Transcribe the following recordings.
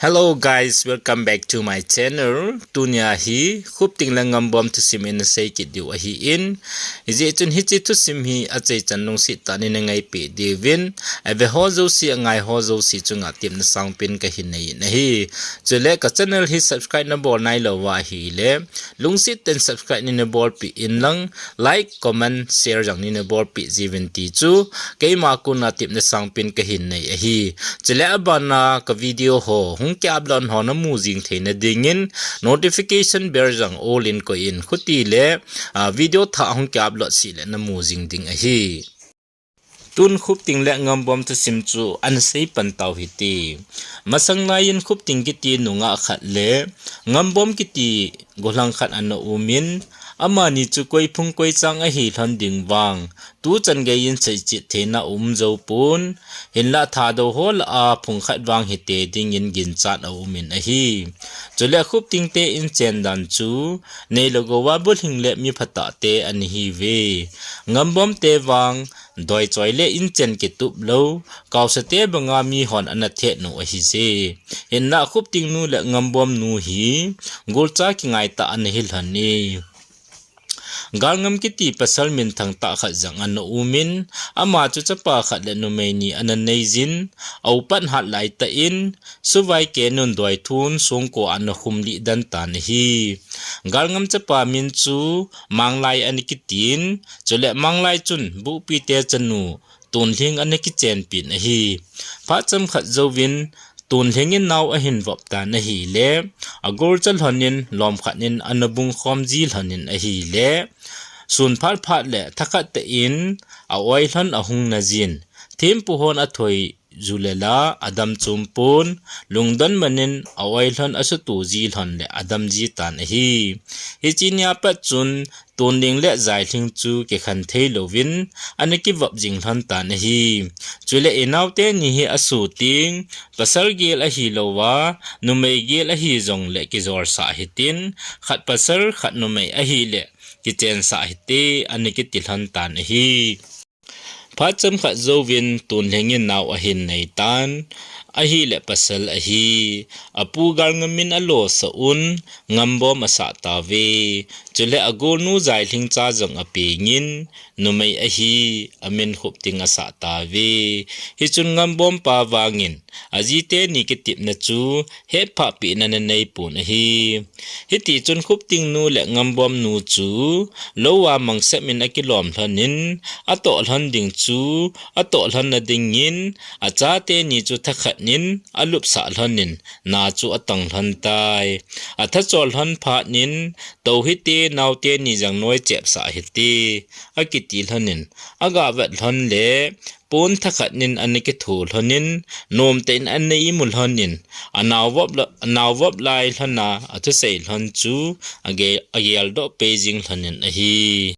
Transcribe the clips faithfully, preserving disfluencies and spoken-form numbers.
Hello guys, welcome back to my channel. Tunia hi Khupting le Ngambom thusim in asei kit diu ahin. Hijeh chun hiche thusim hi achaichan lungset tah in neingaipeh diuvin, aveho jouse, angaiho jouse chunga tepna sangpen kahin neiyin ahi. Chule ka channel hi subscribe nabol nailouva ahile, lungset tah in subscribe neina bolpeh in lang, like, comment, share jong neina bolpeh jiuvin ti chu keima kona tepna sangpen kahin nei ahi. Chule abana ka video ho hung ki upload ho namu jing theina dingin notification bell jong all in koiyin, chutile, ah, video thah hung ki upload seh le namu jing ding ahi. Tun Khupting le Ngambom thusim chu ana seipan tau hite. Masang laiyin Khupting kiti nungah khat le Ngambom kiti gollhang khat ana umin, amani chu koi phung koi chang ahi lhon ding vang, tuchan geiyin seichet theina aum joupon, hinlah Thadou ho lah a phung khat vang hite dingin ginchat aumin ahi. Chule Khupting te inchen dan chu neilou gouva bulhing le mi phatah te ana hiuve. Ngambom te vang doichoi le inchen kitup lou, kaosa te banga mihon ana thet u ahije. Hinlah Khupting nu le Ngambom nu hi golcha kingai tah ana hi lhon e. Galngam kiti pasal minthang tah khat jong ana umin, ama chu chapa khat le numei ni ana neijin, aupat hat laitah in, suvai kenun doithun songko ana khumlih den tan ahi. Galngam chapa min chu Manglai ana kitin, chule Manglai chun Bupi te chanu Tonlhing ana kichenpin ahi. Phat chomkhat jouvin Tonlhing in nao ahin vop tan ahile, agolcha lhonin lom khat in ana bungkhom ji lhonin ahile, sun phat phat le thakhat tah in a-oi lhon ahung najin, thempu hon athoi ju le la adam chompon, lungdon manin a-oi lhon asutu ji lhon le adam ji tan ahi. Hiche nia pat chun Tonlhing le Jailhing chu kikhen thei louvin ana kivop jing lhon tan ahi. Chule inao teni hi asu teng, pasal gel ahilouva, numei gel ahi jongle kijolsah hitin, khat pasal khat numei ahile kichensah hite, ana kiti lhon tan ahi. Phat chomkhat jouvin Tonlhing in nao ahin nei tan, ahile pasal ahi. Apu Galngam in alosah un, Ngambom asah tauve. Chule agolnu Jailhing cha jong apengin, numei ahi, amin Khupting asah tauve. Hichun Ngambom pa vangin, aji teni kitepna chu hetphah pehna ana neipon ahi. Hitichun Khupting nu le Ngambom nu chu lou a mangsep in akilom lhonin, atoh lhon ding chu atoh lhon nadingin, acha teni chu thakhat in alupsah lhonin, na chu atong lhon tai. Athachol lhon phat in, tou hite, nao teni jong noi chepsah hite, akiti lhonin, agavet lhon le, pon thakhat in ana kitho lhonin, nomtah in ana imu lhonin, anao vop la-, anao vop lai lhon a athusei lhon chu age-, ageldoh pei jing lhonin ahi.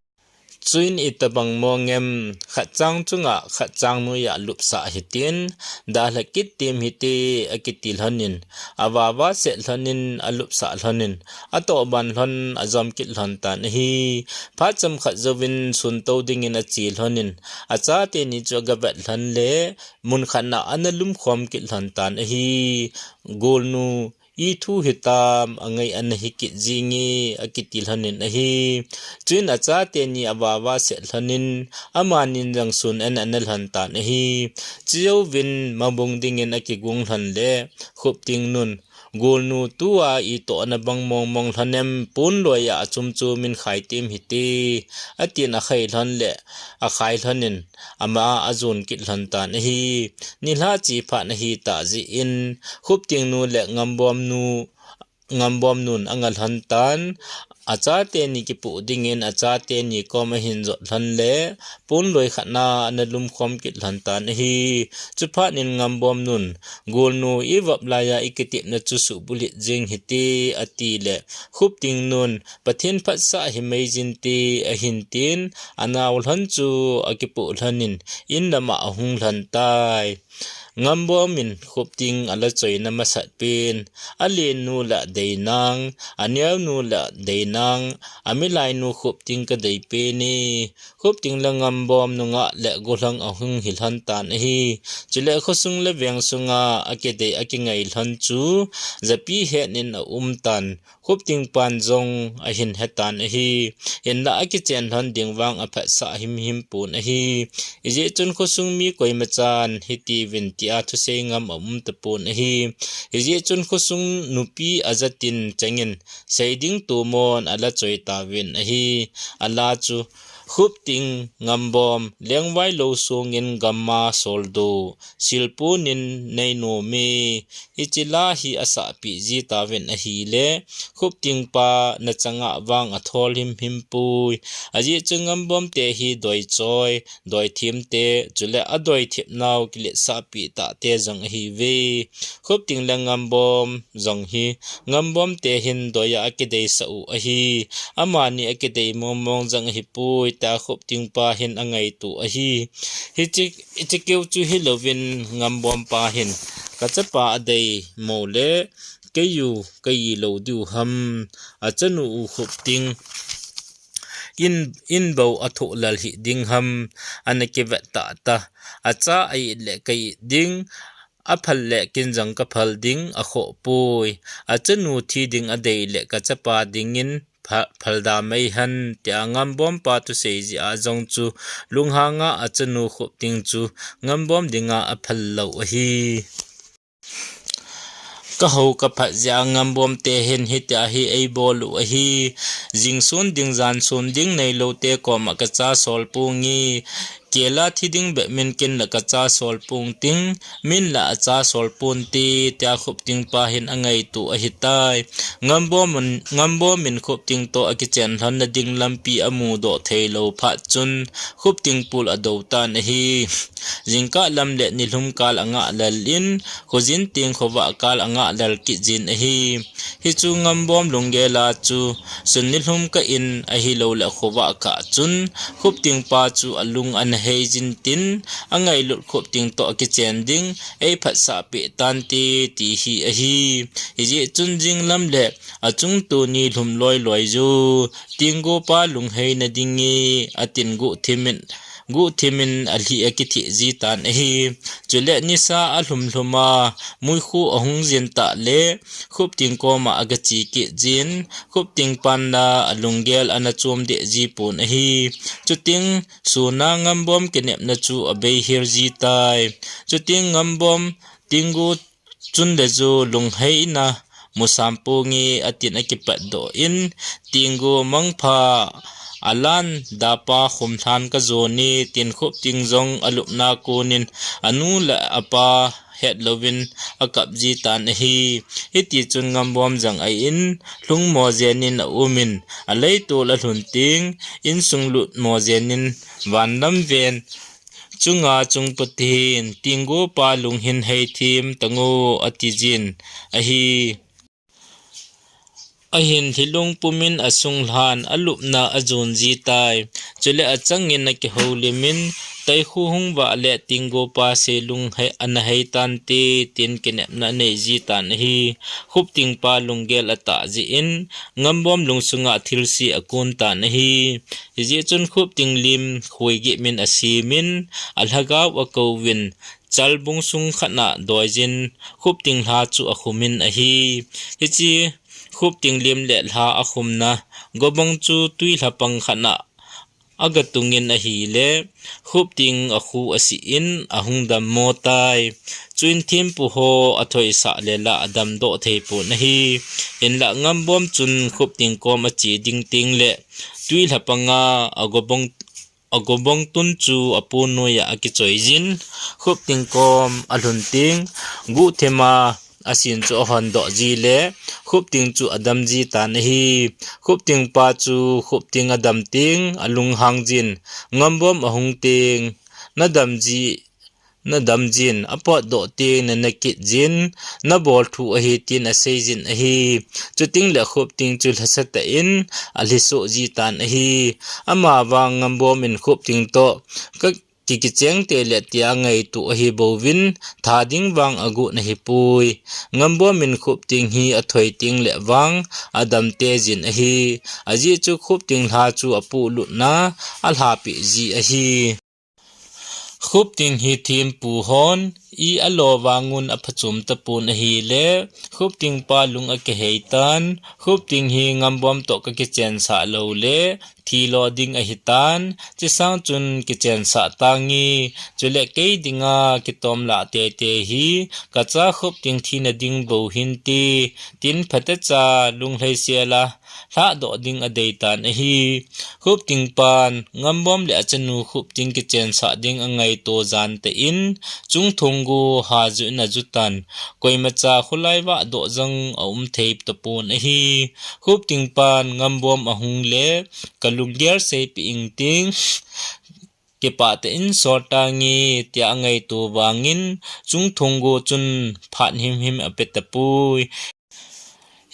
Chuin itobang mong em, khat chang chunga khat chang noiya lupsah hitin, dalha kit tem hite, akiti lhonin, avava set lhonin, alupsah lhonin, atoh ban lhon, ajom kit lhon tan ahi. Phat chomkhat jouvin sun tou dingin ache lhonin, acha teni chu agavet lhon le, mun khat na ana lumkhom kit lhon tan ahi. Golnu, ithu hitam, angai ana hi kit jinge, akiti lhonin ahi. Chuin acha teni avava set lhonin, amanin jong sun ana ne lhon tan ahi. Chujouvin mabung dingin akigung lhon le, Khupting nun, Golnu, tua itohna bang mong mong lhon em, pon loiya achum chu min khai tem hite, atin akhai lhon le, akhai lhonin, ama ajon kit lhon tan ahi. Nilhah che phat ana hi tah jeh in, Khupting nu le Ngambom nu, Ngambom nun anga lhon tan, acha teni kipoh dingin acha teni kom ahin jot lhon le, pon loi khat na ana lumkhom kit lhon tan ahi. Chuphat in Ngambom nun, Golnu, ivop laiya ikitepna chu subulhit jing hite, ati le, Khupting nun, Pathen phatsah himai jin te, ahin tin, anao lhon chu akipoh lhonin, in lama ahung lhon tai. Ngambom in Khupting ala choina masat pen, alenu la deinang, aneonu la deinang, amilainu Khupting kadei pen e. Khupting le Ngambom nungah le gollhang ahung hilhon tan ahi. Chule khosung le veng sunga akidei akingai lhon chu japi het in aum tan. Khupting pan jong ahin hetan ahi. Hinlah akichen lhon ding vang aphatsah himhim pon ahi. Ijeh chun khosung mi koimachan hitiuvin tia thusei ngam aum tapon ahi. Ijeh chun khosung nupi ajatin chengin seiding tumon ala choi tauvin ahi. Ala chu Khupting, Ngambom, lengvai lou sungin gamma soldo, silpunin neinom e. Hiche la hi asahpeh ji tauvin ahile, Khupting pa nachanga vang athol himhim poi. Ajeh chu Ngambom te hi doichoi, doithim te, chule adoithip nau kiletsahpeh tah te jong ahiuve. Khupting le Ngambom jong hi, Ngambom te hin doiya akideisah u ahi. Amani akidei mongmong jong ahipoi, tia Khupting pa hin angaito ahi. Hiche, hiche keu chu hilouvin Ngambom pa hin, kachapa adei mo le, keiu, kei lou diu ham, achanu u Khupting in, in bou athoh lal hih ding ham, ana kivet tah tah. Acha a-it le ka-it ding, aphal le kin jong kaphal ding, akhoh poi. Achanu thi ding adei le kachapa dingin pha-, phal da mai hen, tia Ngambom pa thusei jeh a jong chu lunghanga achanu Khupting chu Ngambom dinga aphal lou ahi. Kahou kaphat jeh a Ngambom te hin hitia hi eibol u ahi. Jing sun ding jan sun ding neilou te koma kacha sol ponge. Kela thi ding bep min kin la kacha sol pong ting, min la acha sol ponte, tia Khupting pa hin angaito ahitai. Ngambom in, Ngambom in Khupting toh akichen lhon na ding lampi amudoh theilou phat chun, Khupting pul adou tan ahi. Jingkah lam le nilhum kal angah lel in, khojin teng khovah kal angah lel kit jin ahi. Hichu Ngambom lunggel a chu, sun nilhum kah in ahilou le khovah kah chun, Khupting pa chu alung ana hei jin tin, angailut Khupting toh akichen ding, eiphatsah peh tante, ti hi ahi. Hijeh chun jing lam le achung tuni lhum loi loi ju, Tinggo pa lunghei na ding e, atin guhthim in, guhthim in alhi akithih ji tan ahi. Chule nisa alhum lhum a, muikhu ahung jin tah le, Khupting koma agache kit jin, Khupting pan la alunggel ana chom deh ji pon ahi. Chuteng sun a Ngambom kinepna chu abei hir ji tai. Chuteng Ngambom Tinggo chun le ju lungheina mu sam ponge, atin akipatdoh in, Tinggo mangpha alan dapa khum lhan kajon e, tin Khupting jong alupna konin anu le apa hetlouvin akap ji tan ahi. Hiti chun Ngambom jong a-in lhung mo jenin aumin, aleitol alhun teng, insung lut mo jenin, van lam ven chunga chung Pathen, Tinggo pa lung hin hei thim tango, ati jin ahi. Ahin lhilung pumin asung lhan alupna ajon ji tai. Chule achangin akihoulimin, Taikhu hung vah le Tinggo pa se lunghei, ana hei tante, tin kinepna anei ji tan ahi. Khupting pa lunggel atah jeh in, Ngambom lungsunga thilse akon tan ahi. Hijeh chun Khupting lim khuigim in asemin, alhagao akouvin, chalbung sung khat na doijin, Khupting lha chu akhumin ahi. Hiche Khupting lim le lha akhumna gobang chu twi lhapang khat na agatungin ahile, Khupting akhu asih in ahung dammo tai. Chuin thempu ho athoisah le la adamdoh thei pon ahi. Hinlah Ngambom chun Khupting kom ache ding teng le twi lhapanga agobang, agobang tun chu apu noiya akichoi jin, Khupting kom alhun teng, guhthima asin chu ahondoh ji le, Khupting chu adam ji tan ahi. Khupting pa chu Khupting adam teng, alunghang jin, Ngambom ahung teng, nadam ji, nadam jin, apotdoh teng, nana kit jin, nabol thu ahi, tin asei jin ahi. Chuteng le Khupting chu lhasatah in alhisoh ji tan ahi. Amavang Ngambom in Khupting toh, ka, kikicheng te le tia ngaito ahi bouvin, tha ding vang agot ahipoi. Ngambom in Khupting hi athoi ting le vang, adamte jin ahi. Ajeh chu Khupting lha chu apuh lutna, alhapeh ji ahi. Khupting hi thempu hon, i alo vangun aphachom tapon ahile, Khupting pa lung akihei tan, Khupting hi Ngambom toh kakichensah lou le, thi lo ding ahitan, chesang chun kichensah tange, chule kei dinga kitom lah tete hi, kacha Khupting thina ding bou hinte, tin phatecha lunglhai sela, lhadoh ding adei tan ahi. Khupting pan, Ngambom le achanu Khupting kichensah ding angaito jan tah in, Chungthung go ha ju in aju tan, koimacha kholai vahdoh jong aum thei tapon ahi. Khupting pan, Ngambom ahung le, kalunggel seipeh ing ting, kipah tah in sol tange, tia angaito vangin, Chungthung go chun phat himhim ape tapoi.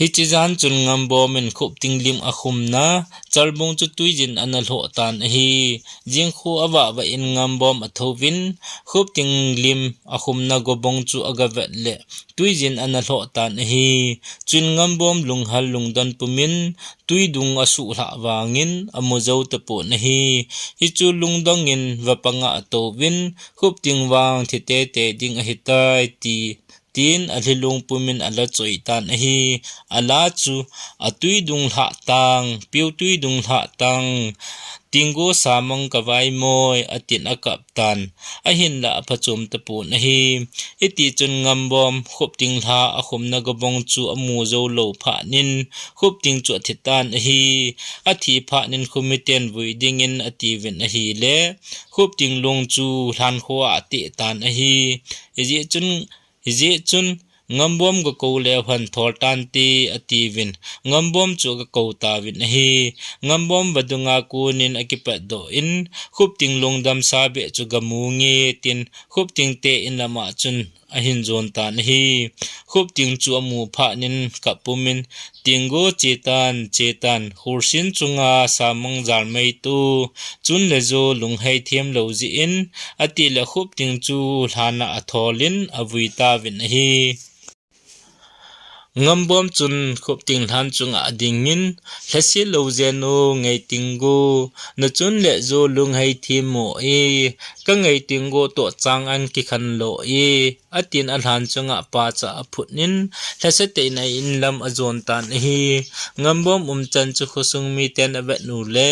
Hiche jan chun Ngambom in Khupting lim akhumna, chalbung chu tuijin ana lhoh tan ahi. Jingkho avah vah in Ngambom athouvin, Khupting lim akhumna gobong chu agavet le, tuijin ana lhoh tan ahi. Chuin Ngambom lunghal lungdon pumin, tuidung asuhlhah vangin, amu jou tapon ahi. Hichu lungdong in vapanga atouvin, Khupting vang thi tete ding ahitai ti, tin alhi lungpumin ala choi tan ahi. Ala chu, atuidung lhah tang, piu tuidung lhah tang, Tinggo samang kavaimoi, atin akap tan. Ahinla aphachom tapon ahi. Hiti chun Ngambom, Khupting lha akhumna gobong chu amu jou lou phat in, Khupting chu athi tan ahi. Athi phat in khomiten vui dingin atiuvin ahile, Khupting lung chu lhankho a ateh tan ahi. Hijeh chun, hijeh chun, Ngambom gakou leu hen thol tante atiuvin, Ngambom chu agakou tauvin ahi. Ngambom vadunga konin akipatdoh in, Khupting lungdam sa beh chu gamu nge tin, Khupting te in lama chun ahin jon tan ahi. Khupting chu amu phat in kap pumin, Tinggo che tan, che tan, khursin chunga samang jalmai tu, chun le jo lunghei them lou jeh in, ati le Khupting chu lhan a atholin avui tauvin ahi. Ngambom chun Khupting lhan chunga adingin, lhasil lou jeng o ngei Tinggo, nachun le jo lunghei them mo e, ka ngei Tinggo toh chang an kikhen lo e, atin alhan chunga pacha aphut in, lhaseteina in lam ajon tan ahi. Ngambom umchan chu khosung miten avet u le,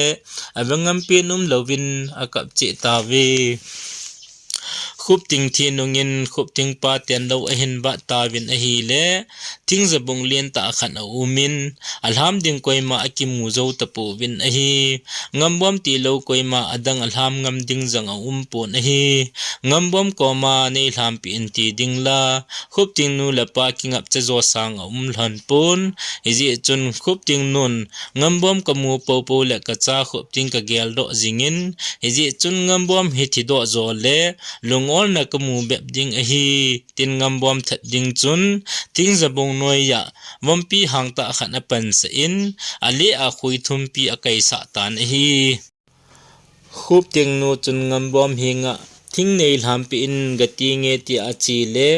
ave ngam pen um louvin akap cheh tauve. Khupting thi nungin Khupting pa tenlou ahin vat tauvin ahile, thingja bung lentah khat aumin, alham ding koima akimu jou tapouvin ahi. Ngambom tilou koima adang alham ngam ding jong aumpon ahi. Ngambom koma neilhampi in ti ding la, Khupting nu le pa kingapcha jo sang aum lhon pon. Hijeh chun Khupting nun, Ngambom kamu poupou le kacha Khupting kageldoh jingin, hijeh chun Ngambom hi thidoh jo le, lungolna kamu bep ding ahi, tin Ngambom that ding chun, thingja bung noiya, vompi hangtah khat apansah in, ale a khui thumpi akaisah tan ahi. Khupting nu chun Ngambom henga, thing neilhampi in gati nge tia ache le,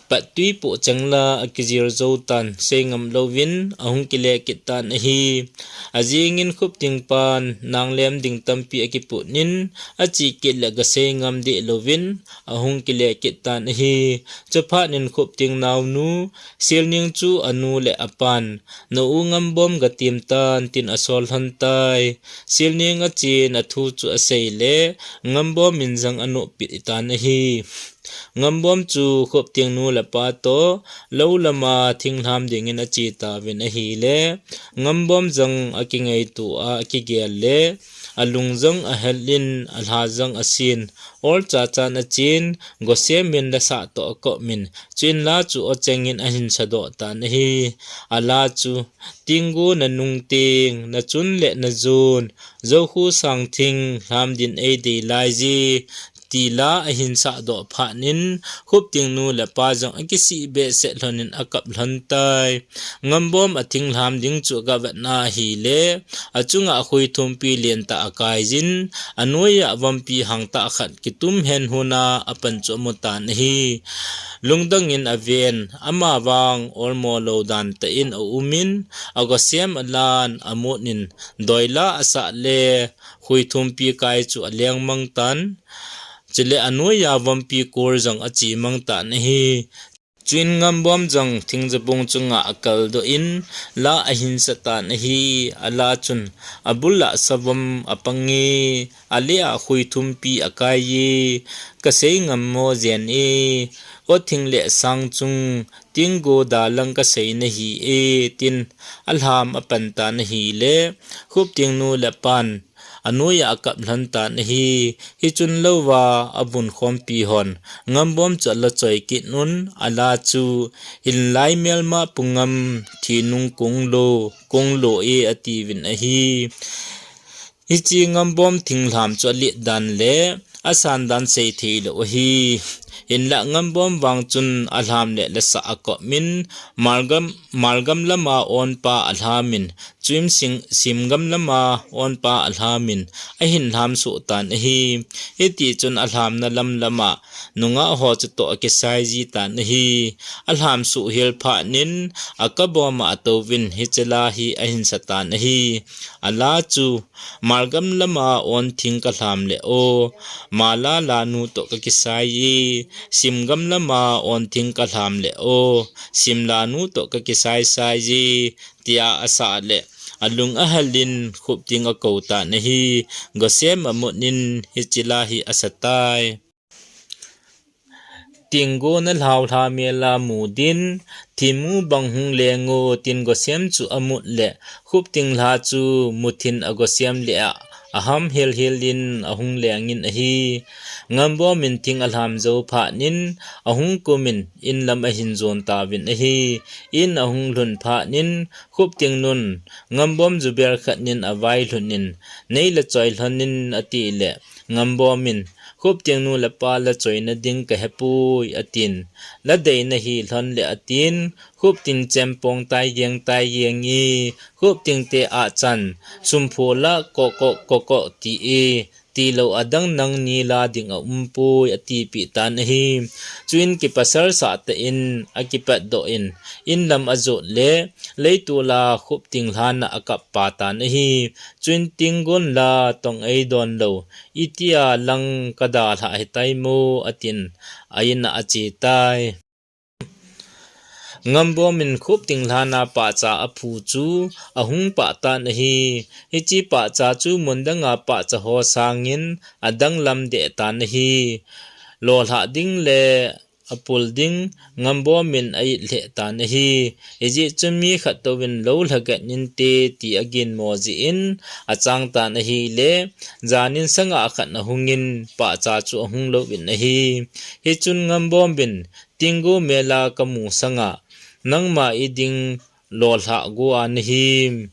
pat tui poh cheng la akijil jou tan, sei ngam louvin, ahung kile kit tan ahi. Ajingin Khupting pan, nang lem ding tampi akiput in, ache kit le gasei ngam deh louvin, ahung kile kit tan ahi. Chuphat in Khupting naonu, Silning chu anu le apan, na u Ngambom gatem tan, tin asol lhon tai. Silning achen athu chu asei le, Ngambom in jong anoppi tan ahi. Ngambom chu Khupting nu le pa toh, lou lama thinglham dingin ache tauvin ahile, Ngambom jong akingaito a akigel le, alung jong ahel in, alha jong asin, ol chachan achen, gosem in la sah toh akop in, chuin la chu ocheng in ahin sadoh tan ahi. Ala chu, Tinggo nanung teng, nachun le najon, Jokhu sang thinglham din eidei laije, tila ahin sahdoh phat in, Khupting nu le pa jong akisih behseh lhon in akap lhon tai. Ngambom athinglham ding chu agavet na ahile, achunga khuithumpi lentah akai jin, anoiya vompi hangtah khat kitum hen huna apan chu amu tan ahi. Lungdang in aven, ama vang olmo lou dan tah in aum in, agosem alan, amut in, doila asah le, khuithumpi kai chu aleng mang tan. Chule anoiya vompi kur jong ache mang tan ahi. Chuin Ngambom jong thingjabung chunga akaldoh in, la ahin sa tan ahi. Ala chun, abul a savom apang e, ale a khuithumpi akai e, kasei ngam mo jen e, o thing le sang chung, tinggo da lang kasei nahi e, tin alham apan tan ahile, Khupting nu le pan, anoiya akap lhon tan ahi. Hichun louva abun khompi hon, Ngambom chu ala choi kit un, ala chu, hinlai melma pungam, thinung kung lo, kung lo e atiuvin ahi. Hiche Ngambom thinglham chu alet dan le asan dan seithei lou ahi. Hinlah Ngambom vang chun alham le lasa akop in, malgam, malgam lama onpa alham in, chuin sing, simgam lama onpa alham in, ahin lham soh tan ahi. Hiti chun alhamna lam lama nungah ho chutoh akisai ji tan ahi. Alham soh hel phat in, akabom a atouvin hiche la hi ahin sa tan ahi. Ala chu, malgam lama on thing kalham le o, mala lanu toh kakisai e, simgam lama on thing kalham le o, sim lanu toh kakisai sai e, tia asah le, alung ahal in Khupting akou tan ahi. Gosem amut in hiche la hi asa tai. Tinggo na lhau lha mel a mu din, thimu bang hung leng o, tin gosem chu amut le, Khupting lha chu muthin agosem le a, aham hel hel in ahung leng in ahi. Ngambom in thing alham jou phat in, ahung kum in, in lam ahin jon tauvin ahi. In ahung lhun phat in, Khupting nun, Ngambom ju bel khat in avai lhun in, nei la choi lhon in ati le, Ngambom in, Khupting nu le pa la choina ding kahepoi, atin. La dei nahi lhon le atin, Khupting chempong tai geng tai geng e, Khupting te achan, sumphu la ko ko ko ko ti e, tilou adang nangni la ding aumpoi, atipeh tan ahi. Chuin kipasal sah tah in, akipatdoh in, in lam ajot le, leitol a Khupting lhan a akap pa tan ahi. Chuin tinggon la tong eidon lou, itia lang kadalhah hitai mo, atin, a in a ache tai. Ngambom in Khupting lhan a pahcha aphu chu ahung pah tan ahi. Hiche pahcha chu mun dang a pahcha ho sangin adang lam deh tan ahi. Lolhah ding le apul ding Ngambom in a-it lheh tan ahi. Hijeh chun mi khat touvin lou lhagat inte ti aginmo jeh in achang tan ahile, jan in sanga khat ahung in pahcha chu ahung louvin ahi. Hichun Ngambom in, tinggo mel a kamu sanga, nangma iding lolhah go a nahim,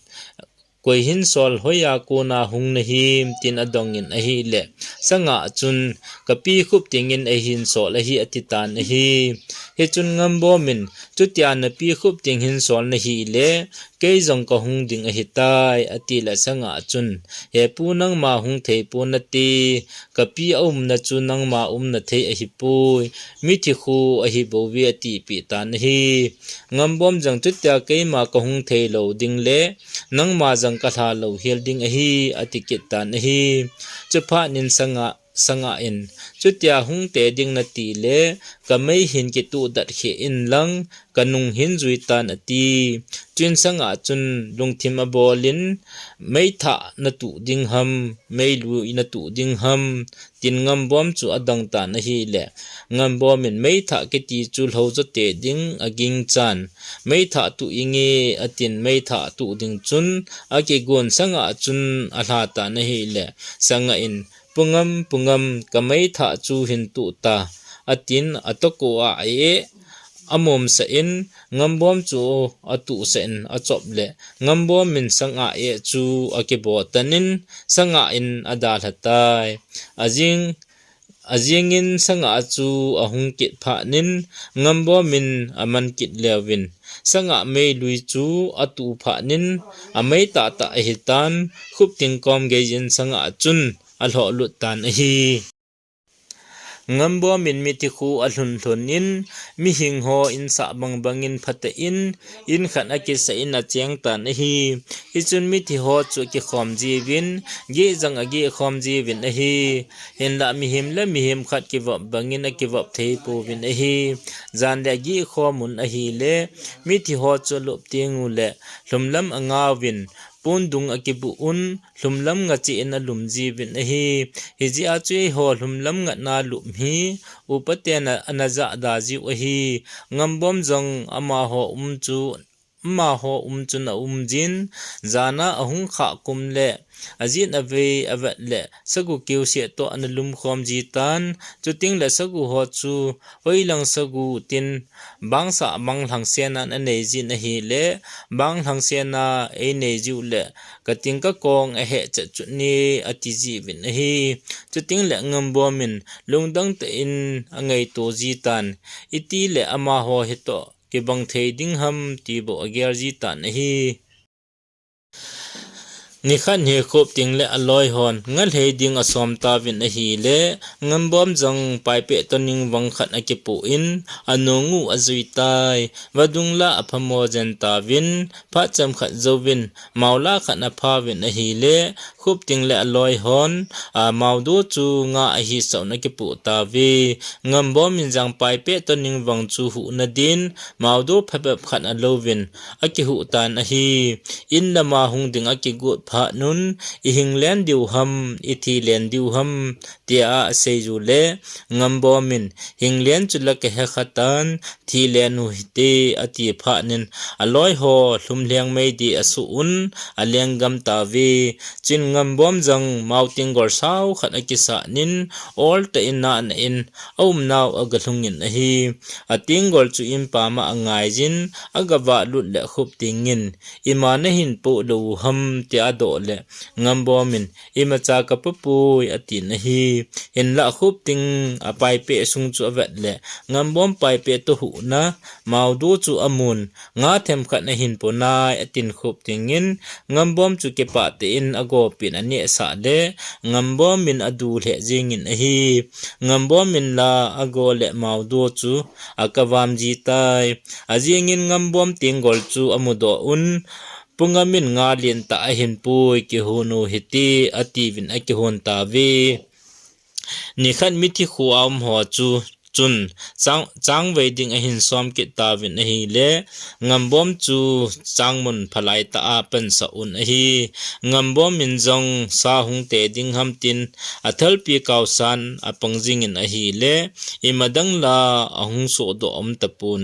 koi hinsol hoiya kona hung nahim, tin adong in ahile, sanga chun, kapi Khupting in eihinsol ahi, ati tan ahi. Hichun Ngambom in, chutia napi Khupting hinsol nahile, kei jong kahung ding ahitai, ati le sanga chun, hepu nangma hung thei pon nate, kapi aumna chu nangma umna thei ahipoi, mithi khu ahibouve, atipeh tan ahi. Ngambom jong chutia keima kahung thei lou ding le, nangma jong kalha lou hel ding ahi, ati kit tan ahi. Chuphat in sanga, sanga in, chutia hung te ding nati le, kamei hin kituh dat kheh in lang, kanung hin jui tan ati. Chuin sanga chun lungthim abol in, meithah natuh ding ham, meilui natuh ding ham, tin Ngambom chu adong tan ahile, Ngambom in meithah kiti chu lhou jote ding aging chan, meithah tuh inge, atin meithah tuh ding chun akigon sanga chun alha tan ahile, sanga in, pungam, pungam, kameithah chu hin tuh ta, atin atoko a a-eh, amomsah in, Ngambom chu atuhsah in achop le, Ngambom in sanga eh chu akibotan in, sanga in adalha tai. Ajing, Ajingin sangah chu ahung kit phatnin Ngambom in aman kit leuvin, sangah meilui chu atu phatnin amei tahtah ahitan, Khupting kom geiyin sangah chun alhoh lut tan ahi. Ngambom in mithi khu alhun lhun in, mihing ho insah bang bangin phatah in, in khat akisah in acheng tan ahi. Hichun mithi ho chu akikhom jiuvin, gih jong agih khom jiuvin ahi. Hinlah mihem le mihem khat kivop bangin akivop thei pouvin ahi. Jan le agih khom un ahile, mithi ho chu alup teng uleh, lhumlam angauvin, pon dung akibuh un, lhumlam nga cheh in alum jiuvin ahi. Hijeh a chu eiho lhumlam ngatna lum hi, upaten a, ana jahda jiu ahi. Ngambom jong amaho um chu, amaho um chun aum jin, jana ahung khah kum le, ajin avei avet le, sagu keu seh toh ana lum khom jitan, chuteng le sagu ho chu, hoilang sagu tin, bang sah bang lhang sena anei jin ahile, bang lhang sena einei jiu le, kating kakong aheh chet chut ni ati jiuvin ahi. Chuteng le Ngambom in lungdang tah in angaito jitan, iti le amaho hitoh kibang thei ding ham ti bou agel jitan ahi. Nikhat hi Khupting le aloi hon ngalhei ding asom tauvin ahile, Ngambom jong paipeh toning vang khat akipoh in, anung u ajui tai, vadung la aphamo jen tauvin, phat chomkhat jouvin, mao la khat aphauvin ahile, Khupting le aloi hon, a, maodo chu nga ahisah un akipoh tauve. Ngambom in jong paipeh toning vang chu huhna din, maodo phabep khat alouvin, akihuh tan ahi. In lama hung ding akigot phat un, ihing len diu ham, ithi len diu ham, tia asei jiu le, Ngambom in, hing len chu la kahe khatan, thi len u hite, ati phat in, aloi ho lhum lheng mei di asuh un, alenggam tauve. Chun Ngambom jong mao tenggol sao khat akisah in, ol tah in nana in, aumnau agalhung in ahi. Atenggol chu in pam a angai jin, agavah lut le Khupting in, ima nahin poh lou u ham, tia adoh le, Ngambom in, imacha kapoh poi, atin ahi. Hinlah Khupting apaipeh sung chu avet le, Ngambom paipeh toh huhna, maodo chu amun, nga themkhat nahin poh nai, atin Khupting in, Ngambom chu kipah tah in agopi in anehsah le, Ngambom in adu lheh jing in ahi. Ngambom in la ago le maodo chu akavam jitai. Ajing in Ngambom tenggol chu amudoh un, Pu Ngam in nga lentah ahin pui, kihon u hite, atiuvin akihon tauve. Nikhat mithi khu a um ho chu chun chang, changvei ding ahin som kit tauvin ahile, Ngambom chu changmun phalai tah a pansah un ahi. Ngambom in jong sa hung te ding ham tin, athalpi kaosan apang jing in ahile, imadang la ahung sohdoh um tapon.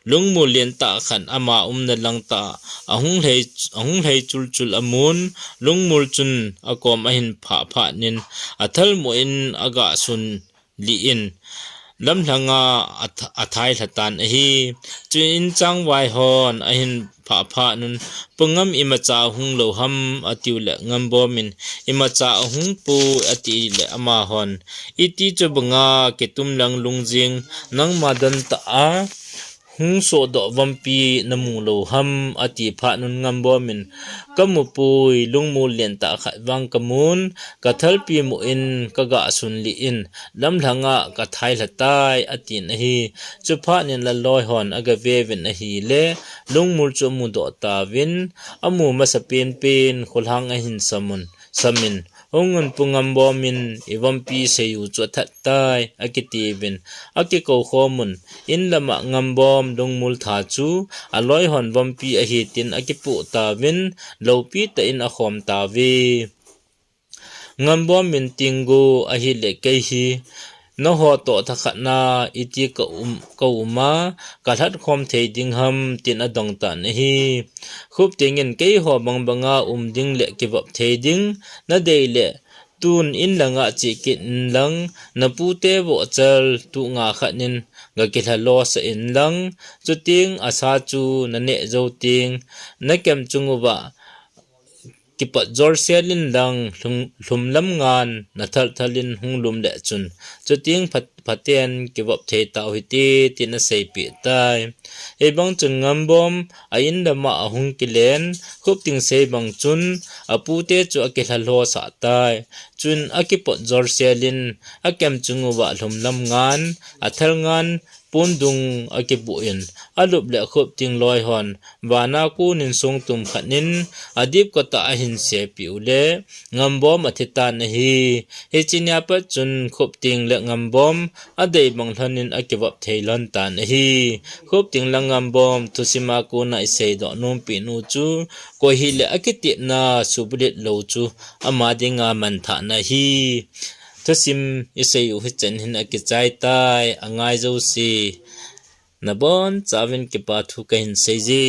Lungmul lentah khat ama umna lang tah a, ahung lhei, ahung lhei chulchul amun, lungmul chun akom ahin phah phat in, athal mo in agah sun lih in, lamlhang a ath-, athai lha tan ahi. Chuin changvai hon ahin phah phat un, Pu Ngam imacha hung lou ham, atiu le Ngambom in, imacha ahung poi, ati le amahon, iti chu banga kitum lang lungjing, nangma dan tah a hung sohdoh vampi namu lou ham, ati phat un Ngambom in, kamu poi, lungmul lentah khat vang kamun, kathalpi mo in kagah sun lih in, lamlhang a kathai lha tai, atin ahi. Chuphat in la loi hon agave uvin ahile, lungmul chu amudoh tauvin, amu masa penpen, kholhang ahin sam un, sam in, Hung un Pu Ngambom in, ivampi seiyu chu athat tai, akitiuvin, akikou khom un, in lam a Ngambom lungmul tha chu, aloi hon vampi ahi tin akipoh tauvin, loupi tah in akhom tauve. Ngambom in, Tinggu ahile kei hi, naho toh thakhat na iti ka um, ka um a, kalhat khom thei ding ham, tin adong tan ahi. Khupting in, keiho bang banga um ding le kivop thei ding, nadei le, tun in langa che kit in lang, napute vohchal tuh nga khat in gakilha losah in lang, chuteng asa chu naneh jou teng, nakem chung uva, kipot jolsel in lang lhum, lhumlam ngan na thalthal in hung lum le chun, chuteng phat, phaten kivop thei tau hite, tin aseipeh tai. Hibang chun Ngambom a in lama ahung kilen, Khupting sei bang chun apute chu akilhalhosah tai. Chun akipot jolsel in akem chung uva lhumlam ngan, athal ngan, pondung akibuh in, alup le Khupting loi hon vana konin songtum khat in adip kotah a ahin sepeh u le, Ngambom athi tan ahi. Hiche nia pat chun Khupting le Ngambom adei bang lhon in akivop thei lhon tan ahi. Khupting le Ngambom thusim a kona isei doh nompi nu chu, koi hile akitepna subulet lou chu ama dinga manthahna ahi. Thusim isei u hichan hin akichai tai, angai jouse nabonchauvin kipa thu kahin seije.